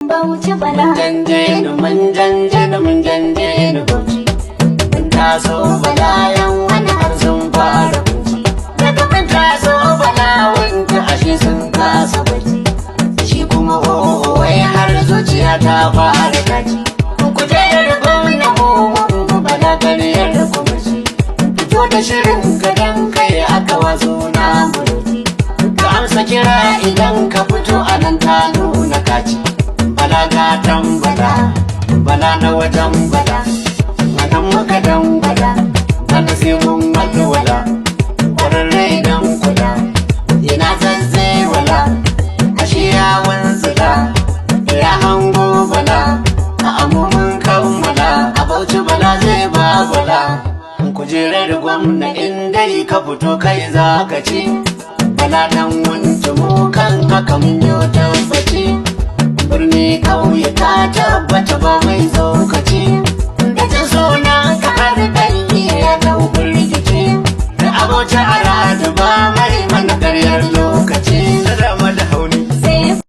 Bauchi Mun Bala. janje ni, mun janje ni, mun janje ni Bauchi. Mun taso Bala, yan wani har sun fara kunci. Daga mun taso Bala wanke, ashe sun kasa bacci. Shi kuma o'o wai har zuciya ta fara kaci. Kujerar gwamna mu Bala kariyar kumurci. Fito da shirin ka dan kai aka wazo na muruci. Ka amsa kira idan ka fito a nan ta nuna kaci. Bala gatan Bala, Bala na wajen Bala, a nan muka dan Bala, bana sai mun walwala. Kwararre idan kula, ina zazzai wala, ashe ya wanzula, ya hango Bala, a amumin kammala, a Bauchi Bala zai ba Bala. Kujerar gwamna in dai ka fito kai za ka ci. Bala dan wanke mu kan haka mun yi tabbaci. Birni kauye ta tabbata ba mai tsokaci.